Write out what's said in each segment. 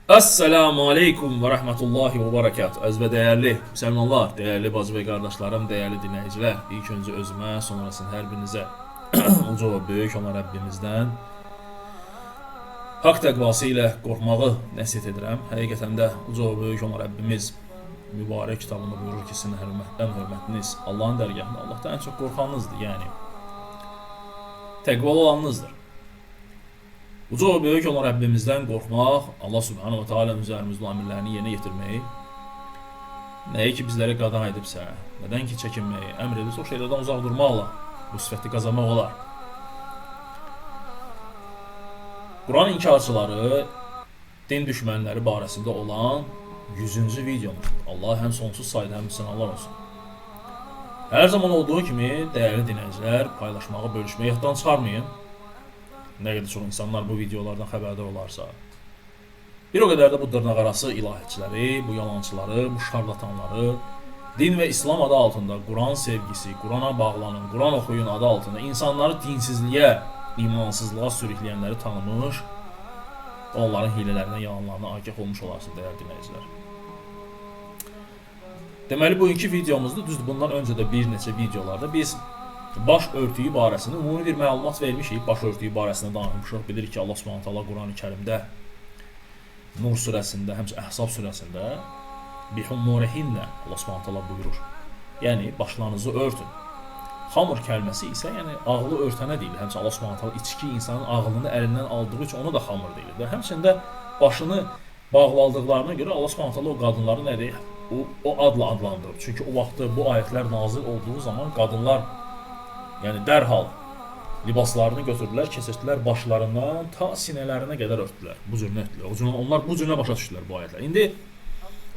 Esselamu Aleyküm və Rəhmətullahi və Bərəkət. Əziz və dəyərli müsəlmanlar, dəyərli bacı və qardaşlarım, dəyərli dinləyicilər, ilk öncə özümə, sonrasında hər birinizə uca və böyük olan Rəbbimizdən haqq təqvası ilə qorxmağı nəsihət edirəm. Həqiqətən də uca və böyük olan Rəbbimiz mübarək kitabında buyurur ki, sizin hörmətdən hörmətiniz Allahın dərgahında Allahdan ən çox qorxanınızdır, yəni təqvalı olanınızdır. Uca və böyük olan Rəbbimizdən qorxmaq, Allah Subhanahu və Teala'nın üzərimizdə olan əmrlərini yerinə yetirməyi, nəyi ki bizlərə qadağan edibsə, nədən ki çəkinməyi əmr edirsə, o şeylərdən uzaq durmaqla bu sifəti qazanmaq olar. Quran inkarçıları, din düşmənləri barəsində olan 100-cü videomuz. Allah həm sonsuz sayda, həm sənalar olsun. Hər zaman olduğu kimi, dəyərli dinləyicilər, paylaşmağı, bölüşməyi yaddan çıxarmayın. Nə qədər çox insanlar bu videolardan xəbərdar olarsa, bir o qədər də bu dırnaqarası ilahəçiləri, bu yalançıları, bu şarlatanları, din və İslam adı altında Quran sevgisi, Qurana bağlanın, Quran oxuyun adı altında insanları dinsizliyə, imansızlığa sürükləyənləri tanımış, onların hilələrinə, yalanlarına agah olmuş olarsınız, dəyərli dinləyicilər. Deməli, bugünkü videomuzda, düzdür, bundan öncə də bir neçə videolarda biz baş örtüyü barəsində ümumi bir məlumat vermişik. Baş örtüyü barəsində danışmışıq. Bilirik ki, Allah Subhanahu taala Qurani-Kərimdə Nur surəsində, həmçinin Əhzab surəsində bihumurihinə Allah Subhanahu taala buyurur. Yəni başlarınızı örtün. Xamur kəlməsi isə yəni ağlı örtənə deyilir. Həmçinin Allah Subhanahu taala içki insanın ağlını əlindən aldığı üçün ona da xamur deyilir. Və həmçinin də başını bağladıqlarına görə Allah Subhanahu taala o qadınları nə deyir? O adla adlandırır. Çünki o vaxtda bu ayətlər nazil olduğu zaman qadınlar yəni dərhal libaslarını götürdülər, keçirdilər başlarından ta sinələrinə qədər örtdülər. Bu cür nə etdilər? O cür, onlar bu cür başa düşdülər bu ayətlər. İndi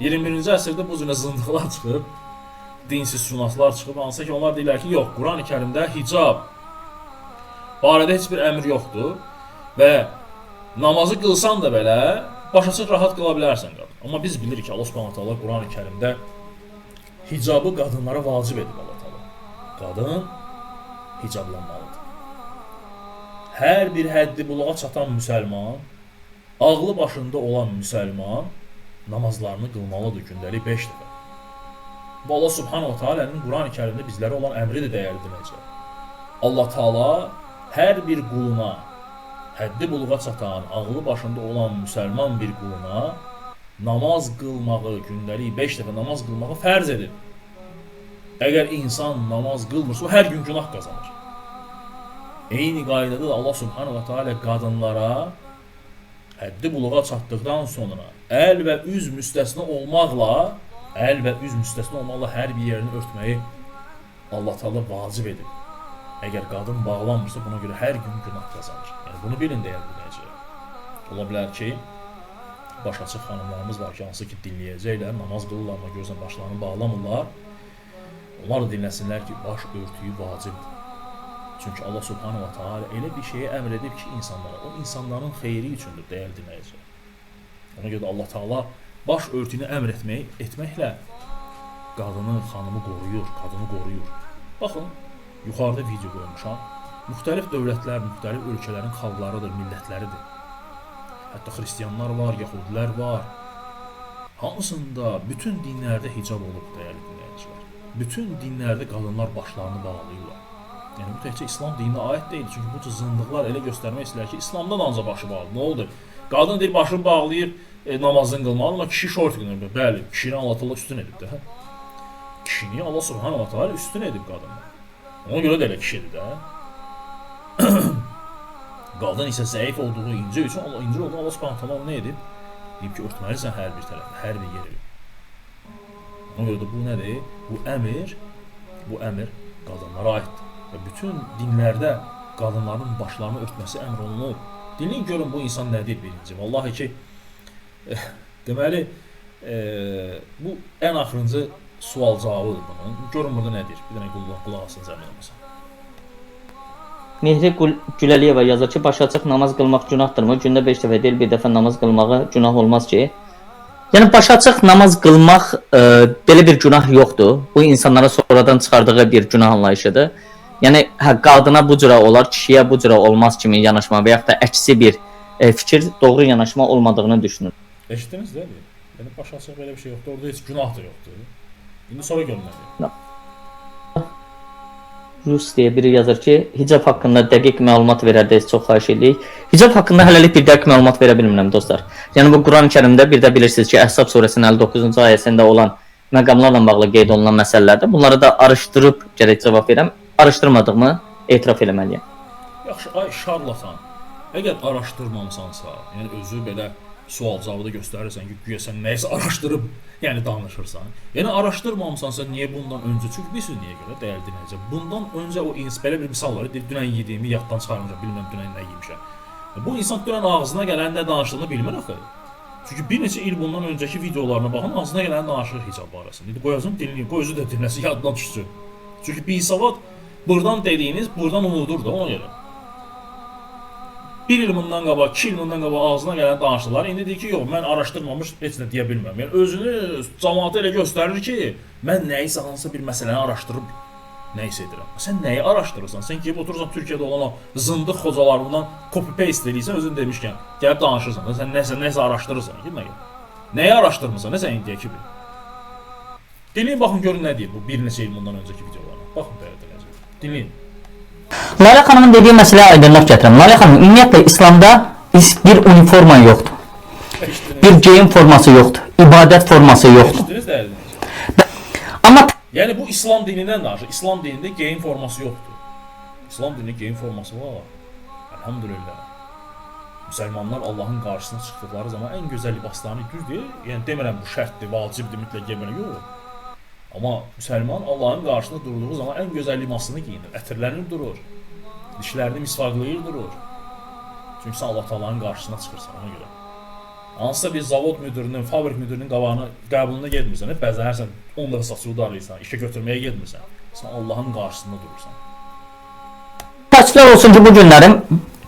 21-ci əsrdə bu cür zındıqlar çıxıb, dinsiz sunaslar çıxıb, hansı ki onlar deyirlər ki, yox, Qurani-Kərimdə hicab barədə heç bir əmr yoxdur və namazı qılsan da belə başaçıq rahat qıla bilərsən qadın. Amma biz bilirik ki, Allah Subhanahu taala Qurani-Kərimdə hicabı qadınlara vacib edib Allah Taala. Qadın hicablanmalıdır. Hər bir həddi buluğa çatan müsəlman, ağlı başında olan müsəlman namazlarını qılmalıdır gündəlik 5 dəfə. Bu Allah Subhanahu Taala'nın Qurani Kərimdə bizlərə olan əmridir, dəyərli dinləyicilər. Allah Taala hər bir quluna, həddi buluğa çatan, ağlı başında olan müsəlman bir quluna namaz qılmağı, gündəlik 5 dəfə namaz qılmağı fərz edib. Əgər insan namaz qılmırsa, o hər gün günah qazanır. Eyni qaydada da Allah Subhanahu və Teala qadınlara həddi buluğa çatdıqdan sonra əl və üz müstəsna olmaqla, əl və üz müstəsna olmaqla hər bir yerini örtməyi Allah Teala vacib edib. Əgər qadın bağlanmırsa, buna görə hər gün günah qazanır. Yəni bunu bilin, dəyərli dinləyicilər. Ola bilər ki, baş açıq xanımlarımız var ki, hansı ki dinləyəcəklər, namaz qılırlar, amma görürsən başlarını bağlamırlar. Onlar da dinləsinlər ki, baş örtüyü vacibdir. Çünki Allah Subhanahu və Teala elə bir şeyi əmr edib ki, insanlara, o insanların xeyri üçündür, dəyərli dinləyicilər. Ona görə də Allah Teala baş örtüyünü əmr etməklə qadını, xanımı qoruyur, qadını qoruyur. Baxın, yuxarıda video qoymuşam. Müxtəlif dövlətlər, müxtəlif ölkələrin xalqlarıdır, millətləridir. Hətta xristianlar var, yəhudilər var. Hamısında, bütün dinlərdə hicab olub, dəyərli dinləyicilər. Bütün dinlərdə qadınlar başlarını bağlayırlar. Yəni bu təkcə İslam dininə aid deyil. Çünki bu cür zındıqlar elə göstərmək istəyirlər ki, İslamda da ancaq başı bağlı. Nə oldu? Qadın deyir başını bağlayır, namazını qılmalı, amma kişi şort qılır. Bəli, kişini Allah Teala üstün edib də. Kişini Allah Subhanahu və Teala üstün edib qadından. Ona görə də elə kişidir də. Qadın isə zəif olduğu, incə üçün, incə olduğu Allah Subhanahu Teala nə edib? Deyib ki, örtməlisən hər bir tərəfi, hər bir yeri. Ona görə də bu nədir? Bu əmr qadınlara aiddir. Və bütün dinlərdə qadınların başlarını örtməsi əmr olunub. Dinləyin görün bu insan nə deyir birinci. Vallahi ki, deməli, bu ən axırıncı sual cavabıdır bunun. Görün burada nə deyir. Bir dənə qulaq asın zəhmət olmasa. Mehri Güləliyeva yazır ki, baş açıq namaz qılmaq günahdırmı? Gündə 5 dəfə deyil, bir dəfə namaz qılmağa günah olmaz ki. Yəni baş açıq namaz qılmaq belə bir günah yoxdur. Bu insanlara sonradan çıxardığı bir günah anlayışıdır. Yəni hə, qadına bu cürə olar, kişiyə bu cürə olmaz kimi yanaşma və yaxud da əksi bir fikir doğru yanaşma olmadığını düşünürəm. Eşitdiniz deyil? Yəni baş açıq belə bir şey yoxdur. Orada heç günah da yoxdur. İndi sonra görün nə deyir. Rus deyə biri yazır ki, hicab haqqında dəqiq məlumat verərdiniz, çox xahiş edirik. Hicab haqqında hələlik bir dəqiq məlumat verə bilmirəm dostlar. Yəni bu Quran-ı Kərimdə bir də bilirsiniz ki, Əhzab surəsinin 59-cu ayəsində olan məqamlarla bağlı qeyd olunan məsələlərdir. Bunları da araşdırıb gərək cavab verəm. Araşdırmadığımı etiraf eləməliyəm. Yaxşı, ay şarlatan. Əgər araşdırmamısansa, yəni özü belə sual-cavabda göstərirsən ki, güya sən nəyisə araşdırıb, yəni danışırsan. Yəni araşdırmamısansa niyə bundan öncə? Çünki bilirsiniz niyə görə dəyərli dinləyicilər. Bundan öncə o ins belə bir misal var. Deyir, dünən yediyimi yaddan çıxarmışam, bilmirəm dünən nə yemişəm. Bu insan dünən ağzına gələn nə danışdığını bilmir axı. Çünki bir neçə il bundan öncəki videolarına baxın, ağzına gələni danışır hicab barəsində. İndi qoyacam dinləyim, qoy özü də dinləsin, yaddan düşsün. Çünki bisavad buradan dediyiniz buradan unudur da ona görə. Bir il bundan qabaq, 2 il bundan qabaq ağzına gələn danışdılar. İndi deyir ki, yox, mən araşdırmamış heç nə deyə bilmirəm. Yəni özünü cəmaata elə göstərir ki, mən nəyisə hansısa bir məsələni araşdırıb nəyisə edirəm. Sən nəyi araşdırırsan? Sən gəlib oturursan Türkiyədə olan o zındıq xocalarından copy paste eləyirsən, özün demişkən, gəlib danışırsan. Sən nəsə araşdırırsan ki, məgər? Nəyi araşdırmısan? Nə sən indiyə kimi? Dinləyin, baxın görün nə deyir bu bir neçə il bundan öncəki videolarına. Baxın dəyərli dinləyicilər. Dinləyin. Lalə xanımın dediyi məsələyə aydınlıq gətirirəm. Lalə xanım, ümumiyyətlə İslamda bir uniforma yoxdur. Eşitdiniz? Bir geyim forması yoxdur. İbadət forması yoxdur. Eşitdiniz dəyərli dinləyicilər? Amma Yəni bu İslam dinindən danışır. İslam dinində geyim forması yoxdur. İslam dinində geyim forması var. Elhamdülillah. Müsəlmanlar Allahın qarşısına çıxdıqları zaman ən gözəl libaslarını düz deyir. Yəni demirəm bu şərtdir, vacibdir, mütləq geyinməli. Yox. Amma müsəlman Allahın qarşısında durduğu zaman ən gözəl libasını geyinir, ətirlənir durur. Dişlərini misvaqlayır durur. Çünki sən Allah Taala'nın qarşısına çıxırsan ona görə. Hansısa bir zavod müdürünün, fabrik müdürünün qabağına, qəbuluna getmirsən, bəzənərsən, 10 dəfə saçını darlayırsan, işə götürməyə getmirsən. Sən Allahın qarşısında durursan. Təəssüflər olsun ki, bu günlərim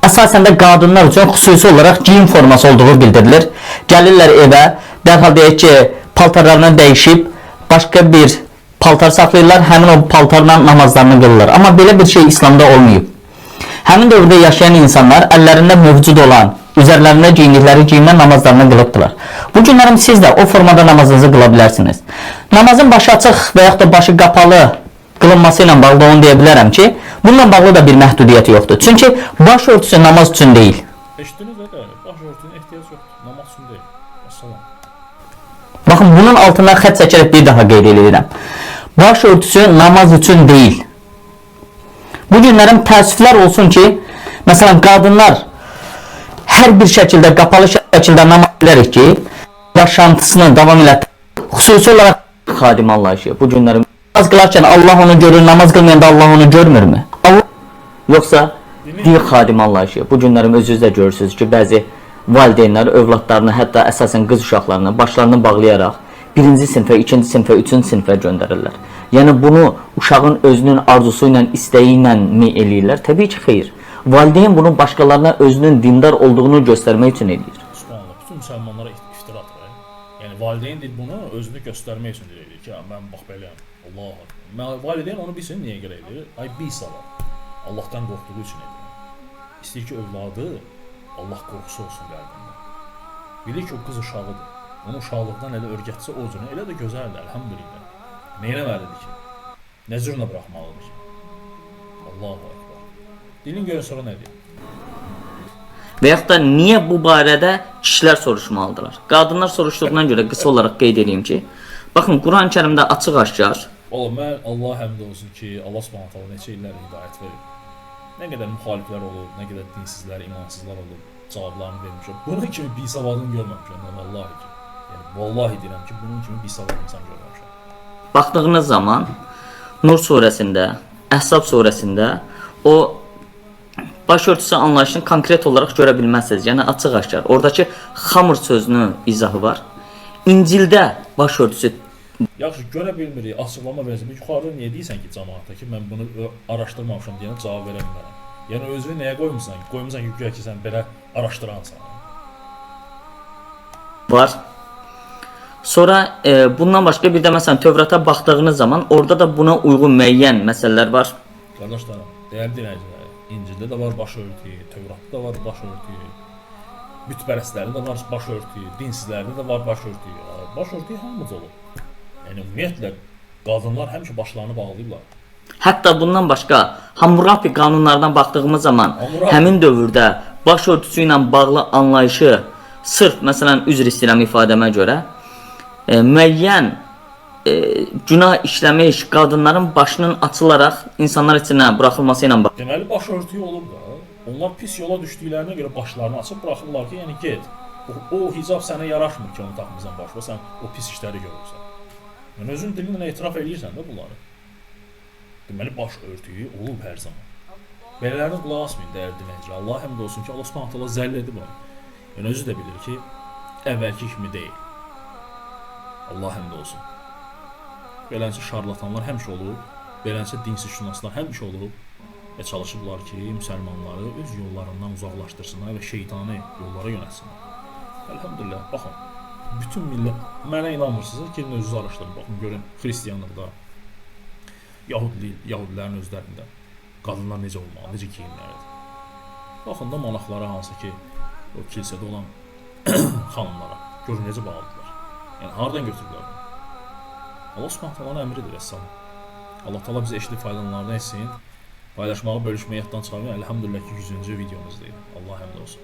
əsasən də qadınlar üçün xüsusi olaraq geyim forması olduğu bildirilir. Gəlirlər evə, dərhal deyək ki, paltarlarını dəyişib başqa bir paltar saxlayırlar, həmin o paltarla namazlarını qılırlar. Amma belə bir şey İslamda olmayıb. Həmin dövrdə yaşayan insanlar əllərində mövcud olan, üzərlərində geyindikləri geyimlə namazlarını qılıbdılar. Bu günlərim siz də o formada namazınızı qıla bilərsiniz. Namazın başı açıq və yaxud da başı qapalı qılınması ilə bağlı da onu deyə bilərəm ki, bununla bağlı da bir məhdudiyyət yoxdur. Çünki baş örtüsü namaz üçün deyil. Eşitdiniz də, baş örtüyünə ehtiyac yoxdur, namaz üçün deyil. Vəssalam. Baxın, bunun altından xətt çəkərək bir daha qeyd edirəm. Baş örtüsü namaz üçün deyil. Bu günlərim təəssüflər olsun ki, məsələn, qadınlar hər bir şəkildə, qapalı şəkildə namaz bilərək ki, yaşantısını davam elətdirir. Xüsusi olaraq xadim anlayışı. Bu günlərim namaz qılarkən Allah onu görür, namaz qılmayanda Allah onu görmürmü? Allah yoxsa bir xadim anlayışı. Bu günlərim özünüz də görürsünüz ki, bəzi valideynlər övladlarını, hətta əsasən qız uşaqlarını başlarını bağlayaraq birinci sinfə, ikinci sinfə, üçüncü sinfə göndərirlər. Yəni bunu uşağın özünün arzusu ilə, istəyi ilə mi eləyirlər? Təbii ki, xeyr. Valideyn bunu başqalarına özünün dindar olduğunu göstərmək üçün eləyir. Subhanallah, bütün müsəlmanlara iftira atır. Yəni valideyn deyir bunu özünü göstərmək üçün deyir ki, mən bax beləyəm. Allahu akbar. Valideyn onu bilsin niyə görə edir? Ay bisavad. Allahdan qorxduğu üçün edir. İstəyir ki, övladı Allah qorxusu olsun qəlbində. Bilir ki, o qız uşağıdır. Onu uşaqlıqdan elə öyrətsə o cürə, elə də gözəldir, əlhamdülillah. Nə etməlidir ki? Nə cürünə buraxmalıdır ki? Allahu akbar. Dilin görün sonra nə deyir? Və yaxud da niyə bu barədə kişilər soruşmalıdırlar? Qadınlar soruşduğuna görə qısa olaraq qeyd edeyim ki, baxın Quran-ı Kərimdə açıq-aşkar Valla mən Allah həmd olsun ki, Allah Subhanahu taala neçə illər hidayət verib. Nə qədər müxaliflər olub, nə qədər dinsizlər, imansızlar olub, cavablarını vermişəm. Bunun kimi bisavadını görməmişəm, mən vallahi ki. Yəni vallahi deyirəm ki, bunun kimi bisavad insan görməmişəm. Baxdığınız zaman Nur surəsində, Əhzab surəsində o başörtüsü anlayışını konkret olaraq görə bilməzsiniz. Yəni açıq-aşkar. Oradakı xamır sözünün izahı var. İncildə başörtüsü Yaxşı, görə bilmirik, açıqlama versin. Yuxarıda niyə deyirsən ki, cəmaata ki, mən bunu araşdırmamışam deyənə cavab verə bilmərəm. Yəni özünü nəyə qoymusan? Qoymusan ki, güya ki sən belə araşdıransan. Var. Sonra bundan başqa bir də məsələn Tövrata baxdığınız zaman orada da buna uyğun müəyyən məsələlər var. Qardaşlarım, dəyərli dinləyicilər, İncildə də var başörtüyü, Tövratda da var başörtüyü. Bütpərəstlərində də var baş örtüyü, dinsizlərində də var baş örtüyü. Baş örtüyü hamıda olub. Yəni ümumiyyətlə qadınlar həmişə başlarını bağlayıblar. Hətta bundan başqa Hammurapi qanunlarına baxdığımız zaman Hammurapi. həmin dövrdə baş örtüsü ilə bağlı anlayışı sırf məsələn üzr istəyirəm ifadəmə görə müəyyən günah işləmiş qadınların başının açılaraq insanlar içinə buraxılması ilə Deməli baş örtüyü olub da. Onlar pis yola düşdüklərinə görə başlarını açıb buraxırlar ki, yəni get. O hicab sənə yaraşmır ki, onu taxmısan başına, sən o pis işləri görürsən. Yəni özün dilinlə etiraf eləyirsən də bunları. Deməli baş örtüyü olub hər zaman. Belələrinə qulaq asmayın dəyərli dinləyicilər. Allah həmd olsun ki, Allah Subhanahu taala zəll edib onu. Yəni özü də bilir ki, əvvəlki kimi deyil. Allah həmd olsun. Beləncə şarlatanlar həmişə olub, beləncə dinsizşünaslar həmişə olub və çalışıblar ki, müsəlmanları öz yollarından uzaqlaşdırsınlar və şeytani yollara yönəltsinlər. Elhamdülillah, baxın, bütün millət mənə inanmırsınız, gedin özünüz araşdırın, baxın, görün xristianlıqda, Yahudilərin özlərində qadınlar necə olmalı, necə geyinməlidir. Baxın da monahlara, hansı ki, o kilsədə olan xanımlara, görün necə bağlıdırlar. Yəni hardan götürüblər bunu? Allah Subhanahu taalanın əmridir vəssalam. Allah Taala bizi eşidib faydalananlardan etsin. Paylaşmağı, bölüşməyi yaddan çıxarmayın. Elhamdülillah ki 100-cü videomuz idi. Allah həmd olsun.